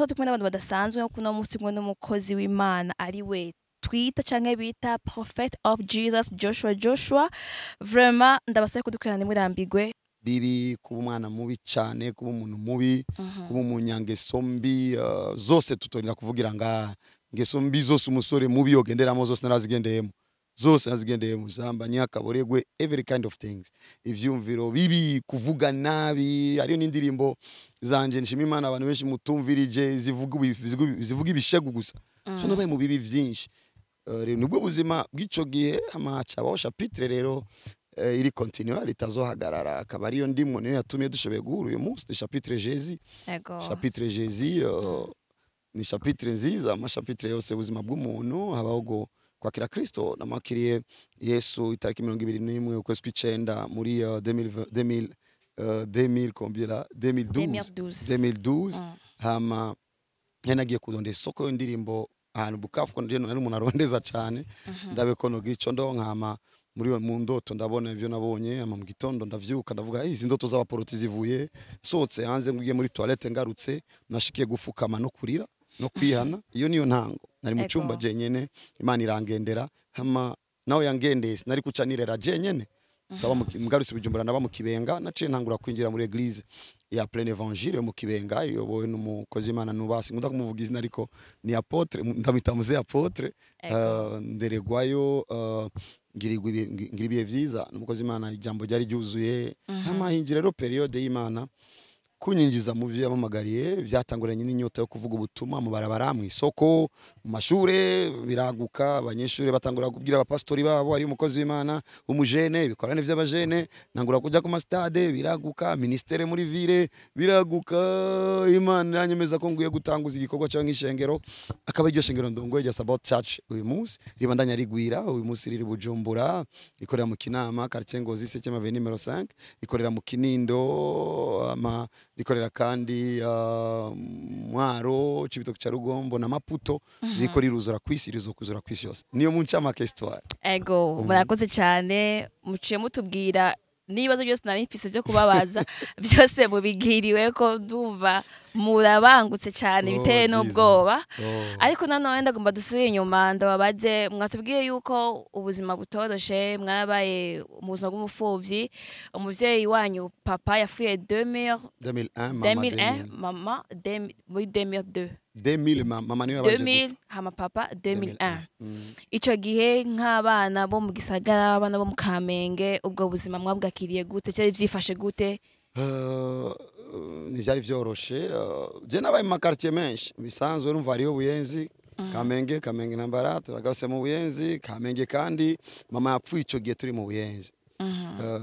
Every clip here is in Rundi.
Aho turi kumwe n'abantu badasanzwe, nko kuno munsi kumwe n'umukozi w'Imana ari we twita canke bita Prophet of Jesus Joshua Joshua. Vraiment ndabasaba kudukurikirana ntimurambigwe. Bibi, kuba umwana mubi cyane, kuba umuntu mubi, kuba umunyangeso mbi, zose tutorinda kuvugira ngaha. Ngeso mbi zose umusore mubi yogenderamo, zose narazigendeyemo, zose nazigendeyemo: zambanye, akaboregwe, every kind of things, ivyumviro bibi, kuvuga nabi. Hariyo n'indirimbo zanje, nshima Imana, abantu benshi mutumvirije, zivuga ibishegu gusa. So nabaye mu bibi vyinshi. Rero nibwo buzima bw'ico gihe. Hama hacabaho chapitre rero iri continue, ritazohagarara, akaba ariyo ndimwo, niyo yatumye dushoboye guhura uyu munsi, ni chapitre Jésus. Chapitre Jésus ni chapitre nziza. Ama chapitre yose ubuzima bw'umuntu habaho kwakira Kristo. Namakiriye Yesu itariki 21 ukwezi kw'icenda muri 2020, 2000, 2000 combien là, 2012. 2012. 2012. Hama nari nagiye kurondera isoko y'indirimbo ahantu Bukavu, ko nari umuntu arondeza cane, ndabe ko nogira ico ndonka. Hama muri mu ndoto ndabona ivyo nabonye. Hama mu gitondo ndavyuka, ndavuga: "Izi ndoto z'abaporoti zivuye?" Nsohotse hanze ngugiye muri toilette, ngarutse nashikiye gufukama no kurira no kwihana. Iyo niyo ntango. Nari mu cyumba jenyene, Imana irangendera. Hama nawe yangendeye, sinari kuca nirera jenyene. Taba ngarutse Bujumbura, naba mu Kibenga. Naciye ntangura kwinjira muri église ya Plein Évangile yo mu Kibenga, iyobowe n'umukozi w'Imana nubasi, nkunda kumuvuga izina ariko ni apôtre, ndamwita muze apôtre. Nderegwayo, ngira ibihe vyiza n'umukozi w'Imana, ijambo ryari ryuzuye. Hama hinjira rero période y'Imana kunyinjiza mu byo yamamagariye. Byatanguranye n'inyota yo kuvuga ubutumwa mu barabara, mu isoko, mu mashure. Biraguka, abanyeshuri batangura kubwira abapasitori babo ari umukozi w'Imana umujene, ibikorane vy'abajene. Ntangura kuja ku mastade, biraguka, ministère muri ville, biraguka. Imana iranyemeza ko nguye gutanguza igikorwa cyangwa nk'ishengero, akaba iryo shengero ndongoye rya Sabbath Church. Uyu munsi ribandanya rigwira. Uyu munsi riri Bujumbura, rikorera mu Kinama, quartier Ngozi, 7e avenue numéro 5, rikorera mu Kinindo, ama rikorera kandi Mwaro, Cibitoke ca Rugombo na Maputo. Ririko riruzura kwisi, rizokuzura kwisi yose. Niyo mu ncamake histoire. Ego, murakoze cyane. Muciye mutubwira n'ibibazo byose nari mfise byo kubabaza, byose mubigiriwe ko ndumva murabangutse cyane, Oh, biteye Jesus. n'ubwoba. Oh. Ariko nanone ndagomba dusubire inyuma, ndababaze. Mwatubwiye yuko ubuzima butoroshe, mwarabaye mu buzima bw'umupfuvyi. Umuvyeyi wanyu papa yapfuye 2000? 2001, mama. 2001. 2000. Mama muri 2002? 2000, mama niwe yabanje. 2000, hama papa 2001. Ico gihe nk'abana bo mu gisagara, abana bo mu Kamenge, ubwo buzima mwabwakiriye gute? Cyari vyifashe gute? Ntivyari vyoroshe. Je nabaye mu ma quartier menshi bisanzwe. Urumva hariho Buyenzi, Kamenge, Kamenge ntambara, turagase mu Buyenzi, Kamenge. Kandi mama yapfuye ico gihe turi mu Buyenzi.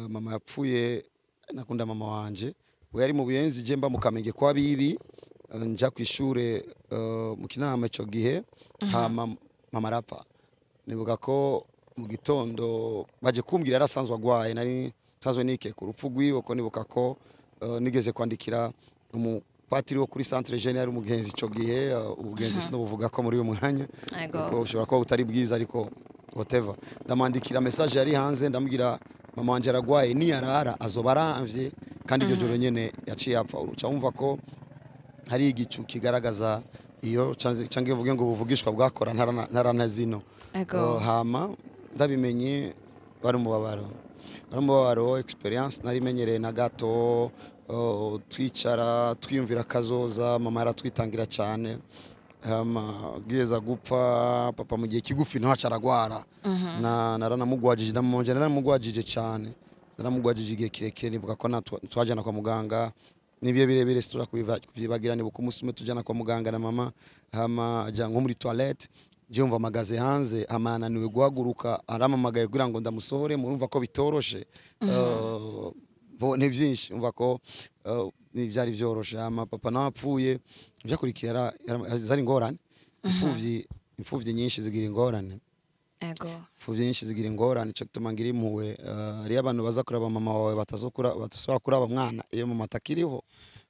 Mama yapfuye, nakunda mama wanje, we yari mu Buyenzi, je mba mu Kamenge kwa bibi. Nja kwishure mu Kinama ico gihe. Hama mama arapfa. Nibuka ko mu gitondo baje kumbwira yarasanzwe agwaye, nari nsanzwe nikeka urupfu rwiwe, ko nibuka ko nigeze kwandikira umupatiri wo kuri centre jeune, yari umugenzi ico gihe. Ubugenzi sinobuvuga ko muri uyu mwanya, kuko ushobora kuba butari bwiza, ariko whatever. Ndamwandikira message yari hanze, ndamubwira: "Mama wanje aragwaye, niyarara azoba aramvye." Kandi iryo joro nyene yaciye apfa. Uca wumva ko hari igicu kigaragaza iyo canke uvuge ngo ubuvugishwa bwakora ntarana zino. Hama ndabimenye bari umubabaro, bari umubabaro, expérience narimenyereye na gato. Twicara twiyumvira kazoza. Mama yaratwitangira cyane. Hama geza gupfa papa mu gihe kigufi nawe aca aragwara. Na naranamugwajije, ndamwongera naramugwajije cyane, naramugwajije igihe kirekire. Nibuka ko twajyana kwa muganga nibiye birebire, situra kuvyibagira. Nibuka umunsi umwe tujyana kwa muganga na mama, hama ajya nko muri toilette, je mva amagaze hanze, hama ananiwe guhaguruka, arampamagaye kugira ngo ndamusohore. Murumva ko bitoroshe. Bo ni byinshi, umva ko ntibyari byoroshe. Hama papa nawe apfuye, byakurikiye zari ingorane. Imfuvyi nyinshi zigira ingorane. Imfuvyi nyinshi zigira ingorane. Ico gituma ngira impuhwe. Hariyo abantu baza kuraba mama wawe batazokura, batasubira kuraba mwana iyo mama atakiriho.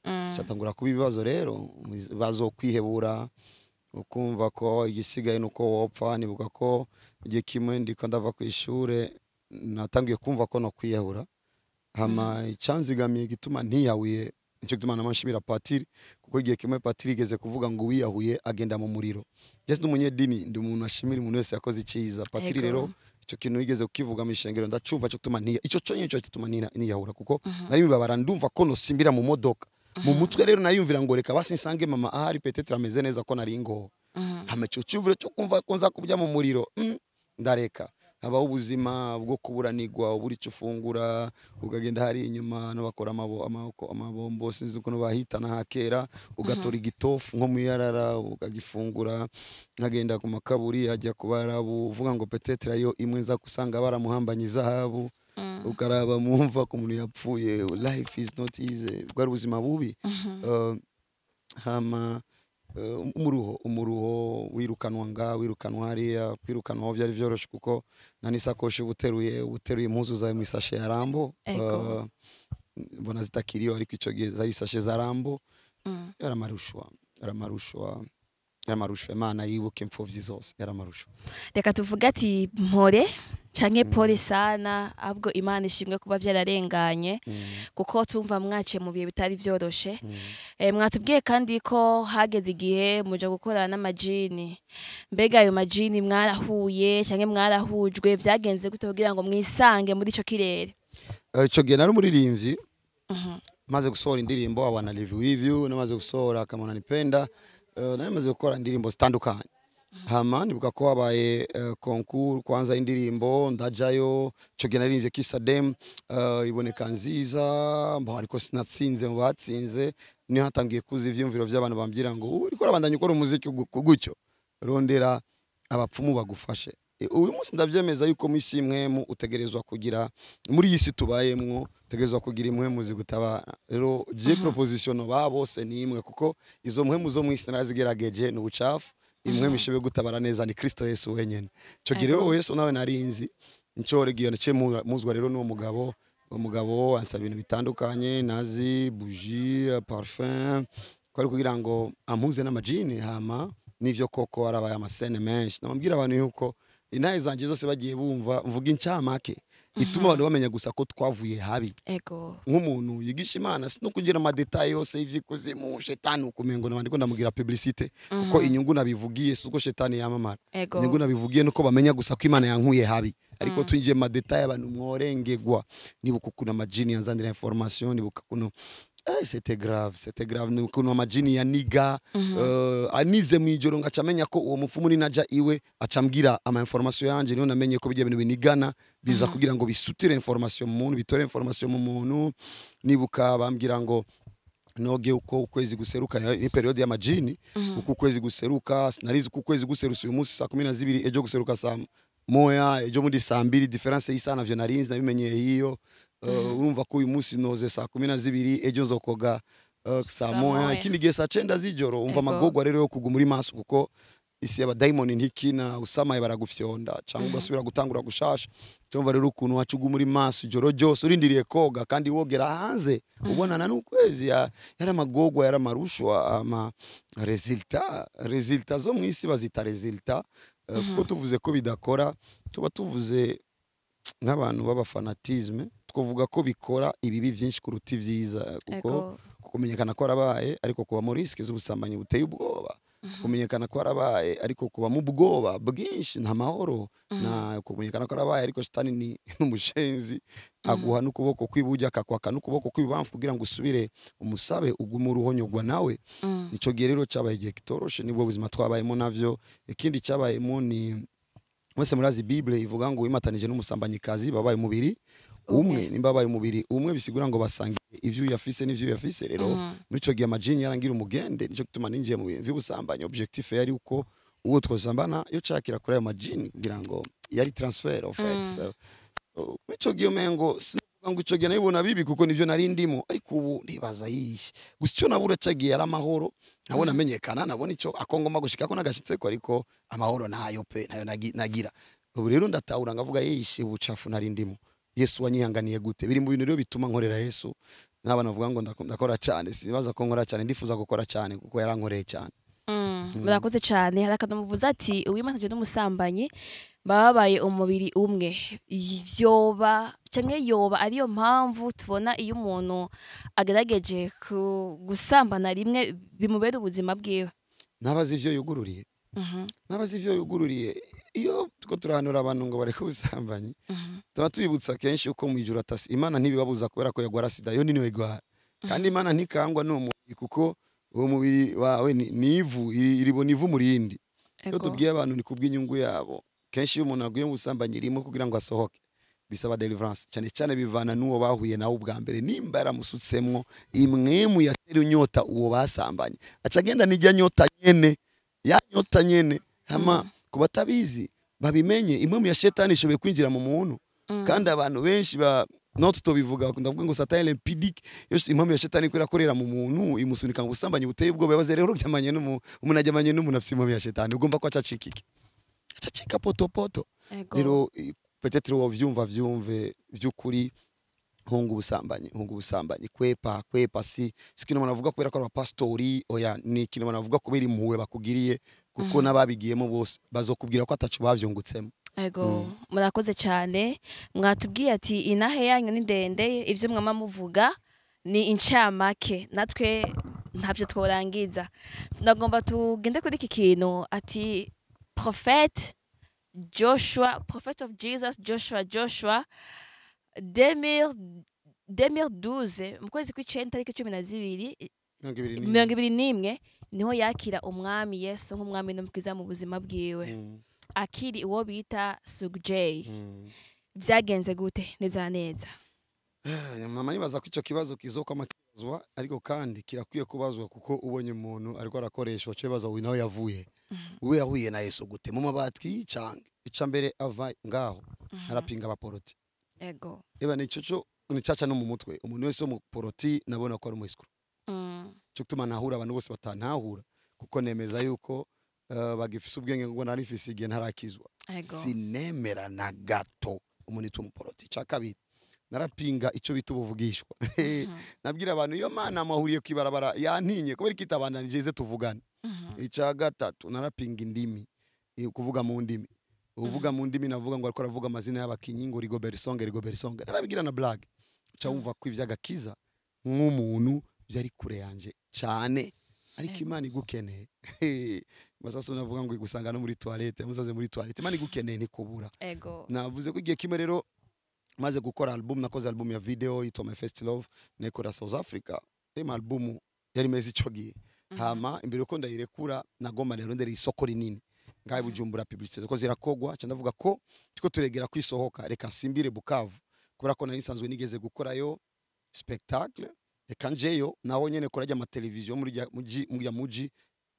Catangura kuba ibibazo rero, bazokwihebura, ukumva ko igisigaye nuko wopfa. Nibuka ko igihe kimwe ndiko ndava ku ishure, natangiye kumva ko no kwiyahura. Hama icanzigamiye gituma ntiyahuye. Nicyo gituma namashimira patiri, kuko igihe kimwe patiri igeze kuvuga ngo wiyahuye agenda mu muriro. Jese n'umunyedini, ndi umuntu ashimira umuntu wese yakoze icyiza. Patiri rero icyo kintu yigeze kukivuga mu ishengero, ndacumva. Cyo gituma ntiya icyo cyonyine cyo gituma niyahura, kuko nari mibabara, ndumva ko nosimbira mu modoka mu mutwe. Rero nariyumvira ngo reka basi nsange mama ahari, peut-être ameze neza, ko nari ngoho. Hama ico cyumviro cyo kumva ko nza kubya mu muriro, ndareka. Habaho ubuzima bwo kuburanirwa, ubura icyo ufungura, ukagenda hari inyuma no bakora amabombo, sinzi ukuntu bahitana hakera, ugatora igitofu nko mu yarara ukagifungura. Nkagenda ku makaburi ajya ku Barabu, uvuga ngo peut-être ayo imwe nza gusanga baramuhambanye izahabu, ukaraba mumva ko umuntu yapfuye. Life is not easy, bwari ubuzima bubi. Hama umuruho wirukanwa nga wirukanwa hariya, kwirukanwa aho byari byoroshe, kuko nta n'isakoshi uba uteruye, uba uteruye impuzu zawe mu isashe ya Rambo. Mbona zitakiriyo, ariko icyo gihe zari isashe za Rambo. Yaramarushwa, yaramarushwa, yaramarushwa. Imana yibuke imfuvyi zose, yaramarushwa. Reka tuvuge ati mpore canke pole sana, ahubwo Imana ishimwe kuba vyararenganye, kuko tumva mwaciye mu bihe bitari vyoroshe. Mwatubwiye kandi ko hageze igihe muja gukorana n'amajini. Mbega ayo majini mwarahuye canke mwarahujwe? Vyagenze gute kugira ngo mwisange muri ico kirere? Ico gihe nari umuririmbyi, maze gusohora indirimbo I Wanna Live With You, namaze gusohora Kama Unanipenda, nari maze gukora indirimbo zitandukanye. Hama nibuka ko habaye concours kwanza indirimbo, ndajayo. Ico gihe naririmbye Kisadem, iboneka nziza mbo, ariko sinatsinze mu batsinze. Niho hatangiye kuza ivyumviro vy'abantu bambwira ngo uriko urabandanya ukora umuziki gutyo, rondera abapfumu bagufashe. Uyu munsi ndavyemeza yuko mu isi impwemu utegerezwa kugira, muri iyi si tubayemwo utegerezwa kugira impwemu zigutabara. Rero je proposition no ba bose ni imwe, kuko izo mpwemu zo mu isi narazigerageje, ni ubucafu. Impwemu ishoboye gutabara neza ni Kristo Yesu wenyene. Ico gihe rero Yesu nawe narinzi ncore giyo naciye muzwa rero n'uwo mugabo. Uwo mugabo ansaba ibintu bitandukanye, nazi bougie, parfum, ko ari kugira ngo ampuze n'amajini. Hama nivyo koko arabaye amasene menshi. Namubwira abantu yuko intahe zanje zose bagiye bumva mvuga incamake ituma abantu bamenya gusa ko twavuye habi. Nk'umuntu yigisha Imana, si no kugira ama détails yose y'ivy'ikuzimu, shetani, ukumengo nabandi ko ndamugira publicité, kuko inyungu nabivugiye si uko shetani yamamara. Inyungu nabivugiye nuko bamenya gusa ko Imana yankuye habi, ariko twinjiye mu ma détails abantu mworengegwa. Nibuka ukuntu amajini yanzanira information, nibuka ukuntu c'était grave, c'était grave. Ni ukuntu amajini yaniga, anize mu ijoro, ngaca amenya ko uwo mupfumu ninaja iwe acambwira ama information yanje. Niho namenye ko bijya bintu binigana biza kugira ngo bisutire information mu muntu, bitore information mu muntu. Nibuka bambwira ngo noge uko ukwezi guseruka, ni période y'amajini, uko ukwezi guseruka. Sinarizi uko ukwezi guseruka uyu munsi saa 12, ejo guseruka saa 1, ejo muri saa 2, différence y'isaha navyo narinzi, nabimenyeye hiyo. Urumva ko uyu munsi noze saa 12, ejo nzokoga saa Saa moya, moya. ikindi gihe saa 9 z'ijoro. Umva amagorwa rero yo kuguma uri maso, kuko isi y'abadayimoni ntikina, usamaye baragufyonda cyangwa ugasubira gutangura gushasha. Cyumva rero ukuntu waca uguma uri maso ijoro ryose urindiriye koga, kandi wogera hanze ubonana n'ukwezi. Yari amagorwa, yari amarushwa. Ama résultats, résultats zo mu isi bazita résultats, kuko tuvuze ko bidakora tuba tuvuze nk'abantu b'aba fanatisme, twavuga ko bikora ibibi byinshi kuruta ibyiza, kuko kumenyekana ko warabaye ariko kuba muri risque z'ubusambanyi buteye ubwoba, kumenyekana ko warabaye ariko kuba mu bwoba bwinshi, nta mahoro, nta kumenyekana ko warabaye ariko shitani ni n'umushenzi, aguha n'ukuboko kw'iburyo akakwaka n'ukuboko kw'ibubamfu kugira ngo usubire umusabe ugume uruhonyogwa nawe. Ico gihe rero cyabaye igihe kitoroshe, nibwo buzima twabayemo navyo. Ikindi cyabayemo ni mwese murazi Bible ivuga ngo wimatanije n'umusambanyikazi babaye umubiri umwe. Nimba babaye umubiri umwe, bisigura ngo basangiye ivyo yafise n'ivyo yafise. Rero muri ico gihe amajini yarangira umugende, nico gituma ninjiye mu bintu vy'ubusambanyi. Objectif yari uko uwo twosambana yo cakira kuri ayo majini, kugira ngo yari transfert en fait. So, muri ico gihe umengo sinavuga ngo ico gihe nabibona bibi, kuko nivyo nari ndimo, ariko ubu ndibaza yishe gusa icyo nabura cagiye ari amahoro. Nabona amenyekana, nabona ico akongoma gushikako nagashitseko, ariko amahoro ntayo pe, ntayo nagira. Ubu rero ndatahura ngavuga yishe ubucafu nari ndimo, Yesu wanyihanganiye gute? Biri mu bintu rero bituma nkorera Yesu. N'abana bavuga ngo ndakora cyane, sibaza ko nkora cyane, ndifuza gukora cyane kuko yarankoreye cyane. Murakoze cyane. Hari akantu muvuze ati uwimatanyije n'umusambanyi Baba babaye umubiri umwe. Yoba canke yoba ariyo mpamvu tubona iyo umuntu agerageje gusambana rimwe bimubera ubuzima bwiwe. Nabazi ivyo yugururiye. Nabazi ivyo yugururiye. Iyo tuko turahanura abantu ngo bareke ubusambanyi, tuba tubibutsa kenshi uko mu ijuru atasi Imana ntibibabuza kubera ko yagwara sida, yo niwe igwara. Kandi Imana ntikangwa n'uwo mubiri, kuko uwo mubiri wawe ni ivu, iribona ivu mu rindi. Iyo tubwiye abantu ni kubw'inyungu yabo. Kenshi iyo umuntu aguye mu busambanyi rimwe kugira ngo asohoke bisaba deliverance, cyane cyane bivana n'uwo bahuye nawe ubwa mbere. Nimba yaramusutsemwo imwemu yatera inyota uwo basambanye, aca agenda n'ijya nyota nyene, ya nyota nyene. Hama ku batabizi babimenye, imwemu ya shetani ishoboye kwinjira mu muntu. Kandi abantu benshi ba no tutobivuga, ndavuga ngo Satan est impudique. Iyo impamvu ya shetani iko irakorera mu muntu imusunika mu busambanyi buteye ubwoba, yabaze rero ryamanye n'umuntu ajyamanye n'umuntu afite impamvu ya shetani, ugomba ko acacika iki? Acacika potopoto. Rero peut-être wovyumva vyumve vy'ukuri, hunga ubusambanyi, hunga ubusambanyi, kwepa kwepa. Si ikintu umuntu avuga kubera ko ari abapasitori, oya, ni ikintu umuntu avuga kubera impuhwe bakugiriye, kuko n'ababigiyemo bose bazokubwira ko ataco bavyungutsemo. Ego, murakoze cyane. Mwatubwiye ati inahe yanyu ni ndende, ivyo mwama muvuga ni incamake, natwe ntavyo tworangiza. Ndagomba tugende kuri iki kintu ati Prophet Joshua, Prophet of Jesus Joshua, Joshua 2012 mu kwezi kw'icenda tariki 12 21 niho yakira umwami Yesu nk'umwami n'umukiza mu buzima bwiwe, akiri uwo bita Sugjay. Byagenze gute neza neza? Mama nibaza ko ico kibazo kizokwa makizwa, ariko kandi kirakwiye kubazwa, kuko ubonye umuntu ariko arakoreshwa cyo baza uyu nawe yavuye. Uwe yahuye na Yesu gute? Mu mabati canke ica mbere ava ngaho arapinga abaporoti. Ego. Eba nico cyo nicaca no mu mutwe, umuntu wese wo mu poroti nabona ko ari umuiskuru. Cyo gutuma nahura abantu bose batantahura, kuko nemeza yuko bagifise ubwenge ngo narifise igihe ntarakizwa. Sinemera na gato umuntu yitwa umuporoti. Ca kabiri narapinga ico bita ubuvugishwa. Nabwira abantu iyo Mana amahuriye kwibarabara yantinye kubera kitabandanije ize tuvugana. Ica gatatu narapinga indimi, kuvuga mu ndimi. Uvuga mu ndimi navuga ngo ariko aravuga amazina y'abakinyi ngo Rigobert Song, Rigobert Song. Narabigira na blague. Uca wumva ko ivy'agakiza nk'umuntu byari kure yanje cyane, ariko Imana igukeneye. Masasu navuga ngo igusanga no muri toilette, musaze muri toilette, Imana igukeneye ntikubura. Ego. Navuze ko igihe kimwe rero maze gukora album, nakoze album ya video yitwa My First Love, nekora South Africa. Rema album yari meze ico gihe. Hama imbere uko ndayirekura nagomba rero ndere isoko rinini ngaye Bujumbura, publicité ko zirakogwa, ca ndavuga ko tiko turegera kwisohoka, reka nsimbire Bukavu kubera ko nari nsanzwe nigeze gukorayo spectacle, reka njeyo naho nyene korajya ama televiziyo muri muji muji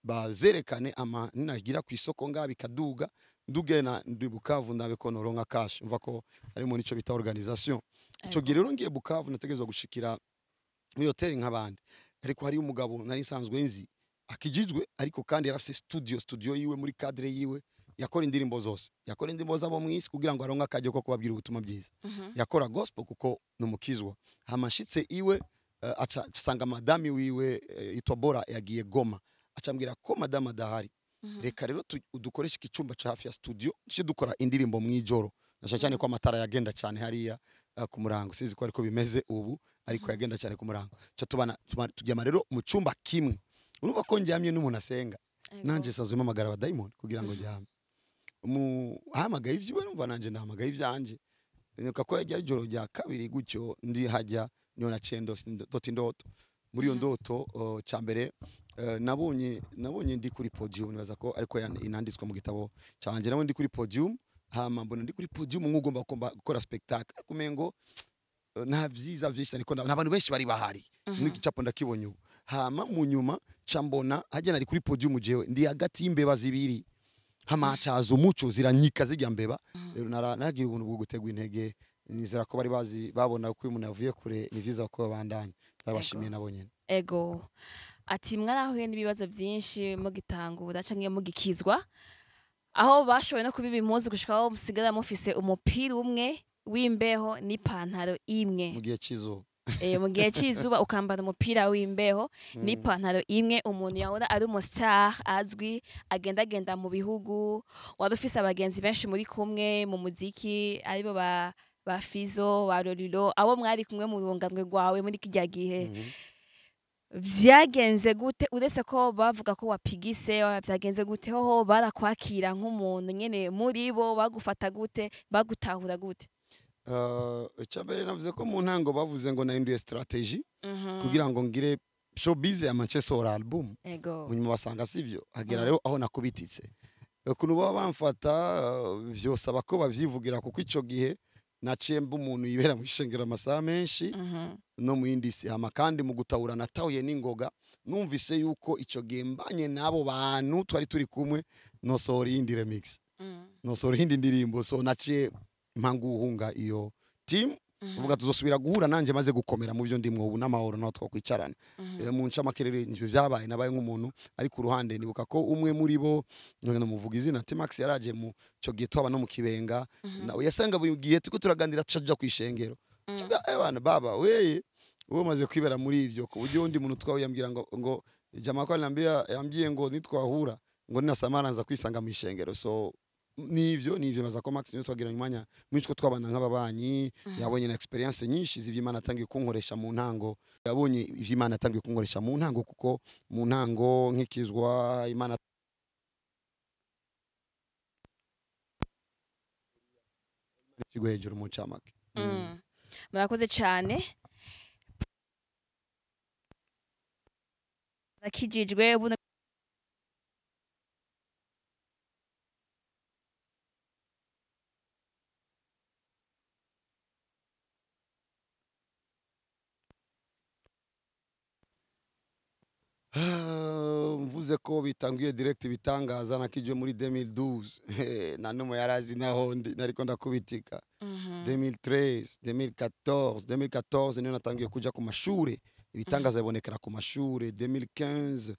bazerekane ama ninagira kwisoko ngabi kaduga nduge na ndi Bukavu ndabe ko noronka cash, umva ko ari mu nico bita organisation. Ico gihe rero ngiye Bukavu nategezwa gushikira muri hotel nk'abandi, ariko hari umugabo nari nsanzwe nzi akijijwe, ariko kandi yarafise studio yiwe muri cadre yiwe, yakora indirimbo zose, yakora indirimbo zabo mwisi kugira ngo aronke akajyo ko kubabwira ubutumwa bwiza. Yakora gospel kuko numukizwa. Hamashitse iwe aca sanga madami wiwe itwa Bora yagiye Goma, acambwira ko madame adahari, reka rero dukoreshe ikicumba ca hafi ya studio tuce dukora indirimbo mwijoro. Nasha cyane ko amatara yagenda cyane hariya ku murango, sinzi ko ariko bimeze ubu, ariko yagenda cyane ku murango. Cha tubana tujyama rero mu cumba kimwe. Urumva ko njyamye n'umuntu asenga, nanje sazwe mpamagara abadayimoni kugira ngo njyame. Muhamagaye ivyiwe numva nanje ndahamagaye ivyanje. Nuka ko yari ijoro rya kabiri gutyo ndi hajya niyo naciye ndota indoto. Muri iyo ndoto ca mbere nabonye ndi kuri podium, nibaza ko ariko inanditswe mu gitabo canje, nabonye ndi kuri podium. Hama mbona ndi kuri podium nk'ugomba gukora spectacle, kumengo nta vyiza vyinshi ariko n'abantu benshi bari bahari, n'igicapo ndakibonye ubu. Hama mu nyuma ca mbona hajya nari kuri podium jewe ndi hagati y'imbeba zibiri, hama hacaza umuco ziranyika zijya mbeba. Rero naragira ubuntu bwo gutegwa intege, nizera ko bari bazi babona ko umuntu yavuye kure, ni vyiza ko babandanya. Ndabashimiye nabo nyene. Ego. Ati mwarahuye n'ibibazo byinshi mugitangura canke mugikizwa, aho bashoboye no kubiba impuzu gushika aho musigara mufise umupira umwe w'imbeho n'ipantaro imwe mu gihe c'izuba. Mu gihe c'izuba ukambara umupira w'imbeho n'ipantaro imwe. Umuntu yahora ari umustar azwi, agendagenda mu bihugu, wari ufise abagenzi benshi muri kumwe mu muziki, aribo ba Fizo, ba Lolilo, abo mwari kumwe mu runganwe rwawe muri kirya gihe. Vyagenze gute? Uretse ko bavuga ko wapigise, vyagenze gute? Hoho barakwakira nk'umuntu nyene muri bo? Bagufata gute? Bagutahura gute? Icambere, navuze ko mu ntango bavuze ngo nahinduye strategy kugira ngo ngire showbiz ya Manchester album. Munyuma basanga sivyo, hagera rero aho nakubititse. Ukuntu baba bamfata, vyosaba ko bavyivugira, kuko ico gihe naciye mba umuntu yibera mu ishengero amasaha menshi no mu yindi si. Hama kandi mu gutahura natahuye n'ingoga, numvise yuko ico gihe mbanye n'abo bantu twari turi kumwe nosohora iyindi remix, nosohora iyindi ndirimbo. So naciye mpanguhunga iyo team, uvuga tuzosubira guhura nanje maze gukomera mu byo ndimwo ubu n'amahoro, naho twakwicarana. Mu ncamakerere ivyo vyabaye, nabaye nk'umuntu ari ku ruhande. Nibuka ko umwe muri bo, none muvuga izina, T-Max, yaraje mu ico gihe twaba no mu Kibenga, nawe yasanga buri gihe turiko turaganira tuja kwishengero. Tuga bana baba weye, wowe umaze kwibera muri ivyo, ku buryo undi muntu twahuye yambwira ngo jamaa ko aliniambia, yambwiye ngo nitwahura ngo ninasamara nza kwisanga mu ishengero. So nivyo baza ko Max niyo twagiranye umwanya mwinshi, ko twabana nk'ababanyi. Yabonye na experience nyinshi z'ivyo Imana atangiye kunkoresha mu ntango, yabonye ivyo Imana atangiye kunkoresha mu ntango, kuko mu ntango nkikizwa Imana ikigo hejuru mu ncamake. Murakoze cyane. Nakijijwe buno. Ah, mvuze ko bitanguye direct bitangaza, nakijwe muri 2012, na numwe yarazi naho ndi nariko ndakubitika. 2013, 2014, 2014 niyo natangiye kuja ku mashure, ibitangaza bibonekera ku mashure. 2015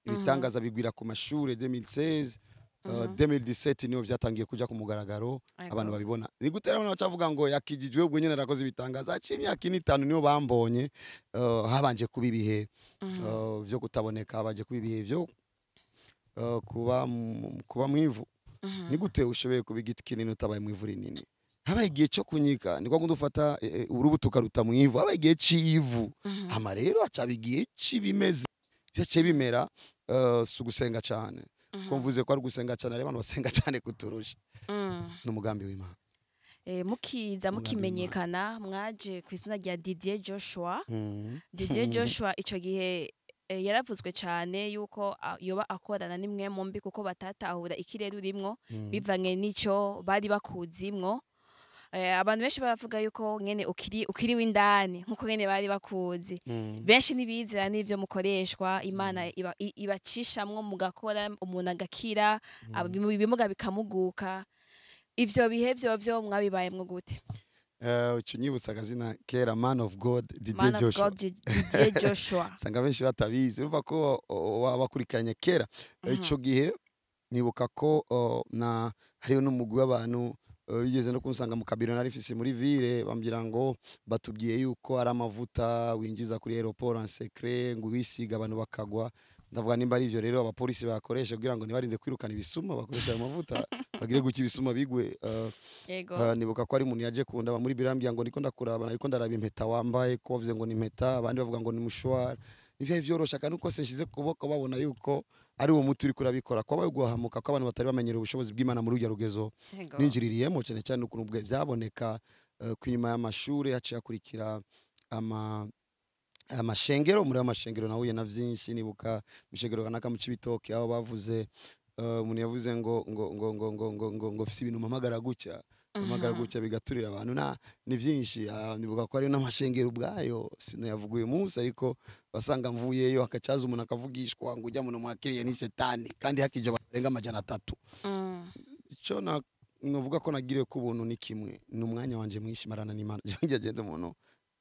ibitangaza bigwira ku mashure. 2016, 2017 niyo vyatangiye kuja ku mugaragaro, abantu babibona. Ni gute rero bacavuga ngo yakijijwe ubwo nyene arakoze ibitangaza? Haciye imyaka ine, 5 niyo bambonye. Habanje kuba ibihe vyo kutaboneka, habanje kuba ibihe vyo kuba mwivu. Ni gute ushoboye kuba igiti kinini utabaye mu ivu rinini? Habaye igihe cyo kunyika, ni kwa kundi ufata urubuto ukaruta mu ivu. Habaye igihe c'ivu, hama rero hacaba igihe c'ibimeze vyaciye bimera. Si ugusenga cane, ko mvuze ko ari ugusenga cane, hari abantu basenga cane kuturusha. N'umugambi w'Imana. Mukiza Umugambi. Mukimenyekana mwaje ku izina rya Didier Joshua. Didier Joshua ico gihe yaravuzwe cane yuko yoba akorana n'imwe mu mbi, kuko batatahura ikirere urimwo bivanye n'ico bari bakuzimwo. Abantu benshi baravuga yuko nyene ukiri w'indani nkuko nyene bari bakuzi. Benshi ntibizera n'ivyo mukoreshwa, Imana ibacishamwo mugakora, umuntu agakira, ibimuga bikamuguka. Ivyo bihe vyovyo mwabibayemwo gute? Uca unyibutsa akazina kera, man of God Didier Man of Joshua. God Didier Joshua. Usanga benshi batabizi, urumva ko wabakurikiranye kera. Ico gihe nibuka ko na hariyo n'umugwi w'abantu bigeze no kunsanga mu kabiro nari mfise muri ville, bambwira ngo batubwiye yuko ari amavuta winjiza kuri aéroport en secret, ngo wisiga abantu bakagwa. Ndavuga nimba ari ivyo rero abapolisi bakoresha kugira ngo ntibarinde kwirukana ibisuma, bakoresha ayo mavuta bagire guki ibisuma bigwe. Nibuka ko ari umuntu yaje kundaba muri biro, ambwira ngo ndiko ndakuraba, ariko ndaraba impeta wambaye, ko bavuze ngo ni impeta, abandi bavuga ngo ni mushwara. Ntivyari vyoroshe, akantu kose nshize ku kuboko babona yuko ari uwo muti uriko urabikora. Kwabaye guhahamuka ko abantu batari bamenyera ubushobozi bw'Imana muri urya rugezo ninjiririyemo, cyane cyane ukuntu vyaboneka ko inyuma y'amashure haciye hakurikira amashengero. Muri ayo mashengero nahuye na vyinshi. Nibuka mw'ishengero kanaka mu Cibitoke, aho bavuze, umuntu yavuze ngo mfise ibintu mpamagara gutya, mpamagara gutya, bigaturira abantu. Na ni vyinshi. Nibuka ko ari n'amashengero ubwayo, sinayavuga uyu munsi, ariko basanga mvuyeyo hakacaza umuntu akavugishwa ngo ujya muntu mwakiriye ni shetani, kandi hakije abantu barenga 300. Ico na novuga ko nagiriwe ko ubuntu ni kimwe, ni umwanya wanje mwinshi marana n'Imana. Jewe njye genda umuntu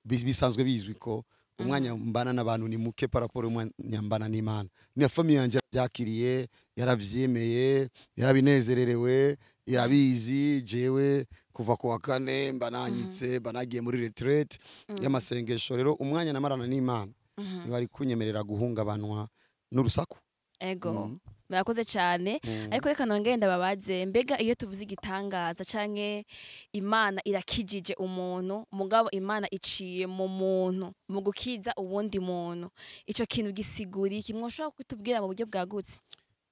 bisanzwe bizwi ko Umwanya mbana n'abantu ni muke par rapport umwanya mbana n'Imana. Ni famille yanje yabyakiriye, yaravyemeye, yarabinezererewe, irabizi. Jewe kuva ku wa kane mba nanyitse, mba nagiye muri retraite y'amasengesho. Rero umwanya namarana n'Imana ntibari kunyemerera guhungabanwa n'urusaku. Ego, murakoze cyane. Ariko reka nongere ndababaze, mbega iyo tuvuze igitangaza canke Imana irakijije umuntu, mugabo Imana iciye mu muntu mu gukiza uwundi muntu, ico kintu gisigura iki? Mwoshobora kutubwira mu buryo bwagutse?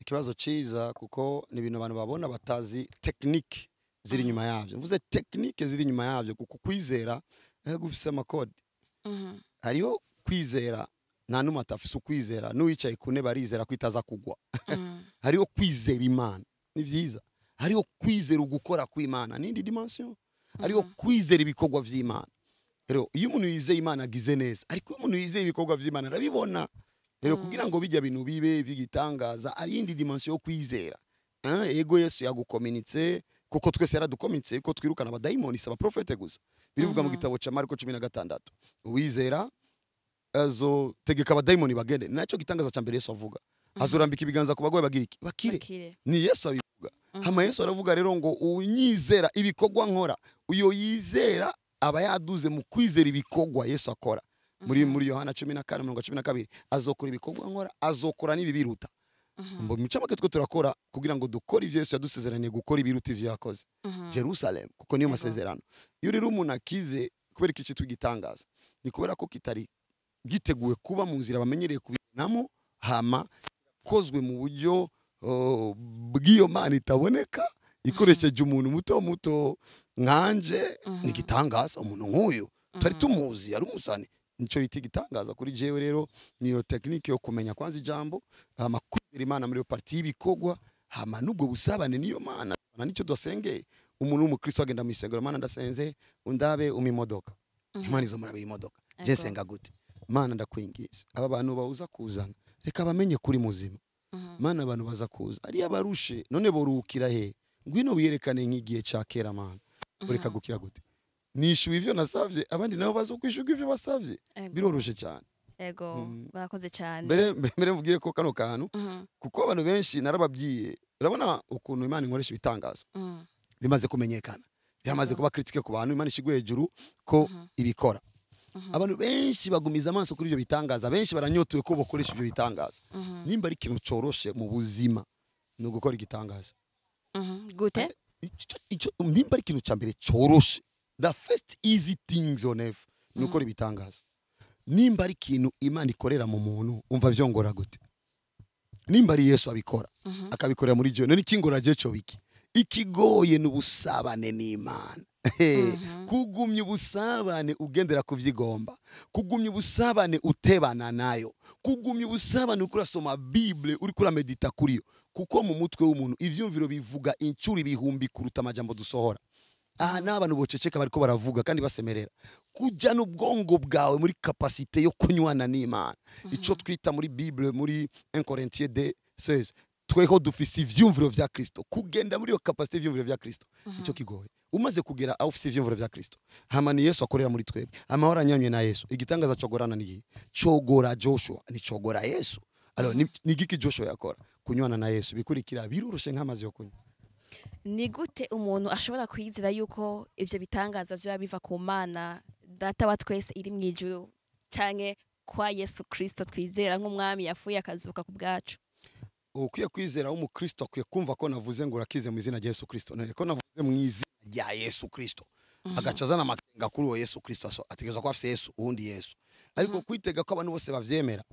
Ikibazo ciza, kuko ni ibintu abantu babona batazi technique ziri inyuma yavyo. Mvuze technique ziri inyuma yavyo, kuko kwizera gufise amakode. Hariho kwizera, nta n'umwe atafise ukwizera, n'uwicaye ku ntebe arizera ko itaza kugwa. Hariho kwizera Imana, ni vyiza. Hariho kwizera ugukora kw'Imana, n'indi dimension. Hariho kwizera ibikorwa vy'Imana. Rero iyo umuntu yizeye Imana agize neza, ariko iyo umuntu yizeye ibikorwa vy'Imana arabibona. Rero kugira ngo bijya bintu bibe by'igitangaza, ari indi dimension yo kwizera. Ego, Yesu yagukominitse, kuko twese yaradukomitse ko twirukana abadayimoni, si abaprofete gusa. Birivuga mu gitabo ca Mariko 16, uwizera azotegeka abadayimoni bagende. Ni nacyo gitangaza ca mbere Yesu avuga, azorambika ibiganza ku bagwayi bagira iki? Bakire. Bakire. Ni Yesu abivuga. Hama Yesu aravuga rero ngo unyizera, ibikorwa nkora, uyo yizera aba yaduze mu kwizera ibikorwa Yesu akora. Muri Yohana 14:12, azokora ibikorwa nkora, azokora n'ibibiruta. Ngo mu camake twe turakora kugira ngo dukore ivyo Yesu yadusezeraniye gukora, ibiruta ivyo yakoze Jerusalem, kuko niyo masezerano. Iyo rero umuntu akize, kubera iki cyitwa igitangaza? Ni kubera ko kitari giteguwe kuba mu nzira bamenyereye kubibonamo, hama kozwe mu buryo bw'iyo Mana itaboneka, ikoresheje umuntu muto muto nkanje. Ni igitangaza, umuntu nk'uyu twari tumuzi ari umusani, nico bita igitangaza kuri jewe. Rero niyo technique yo kumenya kwanza ijambo, hama kwizera Imana muri iyo partie y'ibikorwa, hama n'ubwo busabane niyo Mana na nicyo dusengeye. Umuntu w'umukristo agenda mu isengero: "Mana, ndasenze undabe umpa imodoka." Imana izomurabira imodoka. Je nsenga gute? "Mana, ndakwingiza, aba bantu bawuza kuzana reka bamenye kuri muzima. Mana, abantu baza kuza ari abarushe, none boruhukira he? Ngwino wiyerekane nk'igihe ca kera. Mana, ureka gukira gute?" Nishyuwe ivyo nasavye, abandi nabo baza kwishurwa ivyo basavye. Biroroshe cyane. Ego, murakoze cyane. Mbere mvugire ko kano kantu, kuko abantu benshi narababwiye, urabona ukuntu Imana inkoresha ibitangazo, bimaze kumenyekana, biramaze kuba critique ku bantu, Imana ishigwe hejuru ko ibikora. Abantu benshi bagumiza amaso kuri ibyo bitangaza, benshi baranyotewe ko bakoresha ibyo bitangaza. Nimba ari ikintu coroshe mu buzima, ni ugukora igitangaza. Gute? Nimba ari ikintu cya mbere coroshe, the first easy things on earth, ni ukora ibitangaza. Nimba ari ikintu Imana ikorera mu muntu, umva vyongora gute? Nimba ari Yesu abikora, akabikorera muri jewe, none ikingora je co biki? Ikigoye ni ubusabane n'Imana. Kugumya ubusabane ugendera ku vyigomba, kugumya ubusabane utebana nayo, kugumya ubusabane uriko urasoma Bible, uriko uramedita kuriyo, kuko mu mutwe w'umuntu ivyumviro bivuga incuro ibihumbi kuruta amajambo dusohora. Aha n'abantu boceceka bariko baravuga kandi basemerera. Kuja n'ubwongo bwawe muri capacité yo kunywana n'Imana, ico twita muri Bible muri 1 Corinthiens 2:16, tweho dufise ivyumviro vya Kristo. Kugenda muri iyo capacité y'ivyumviro vya Kristo, ico kigoye. Umaze kugera aho ufise ivyumviro vya Kristo, hama ni Yesu akorera muri twebwe, amahoro anyanywe na Yesu, igitangaza cogorana ni cogora Joshua, ni cogora Yesu. Alors ni giki Joshua yakora? Kunywana na Yesu. Bikurikira biroroshe nk'amazi yo kunywa. Ni gute umuntu ashobora kwizera yuko ivyo bitangaza vyoba biva ku Mana Data wa twese iri mu ijuru, canke kwa Yesu Kristo twizera nk'umwami yapfuye akazuka ku bwacu? Ukwiye kwizera w'umukristo akwiye kumva ko navuze ngo urakize mu izina rya Yesu Kristo. None ko navuze mu izina rya Yesu Kristo, agaca azana amakenga kuri uwo Yesu Kristo, ategerezwa kuba afise Yesu, uwundi Yesu. Ariko kwitega ko abantu bose bavyemera,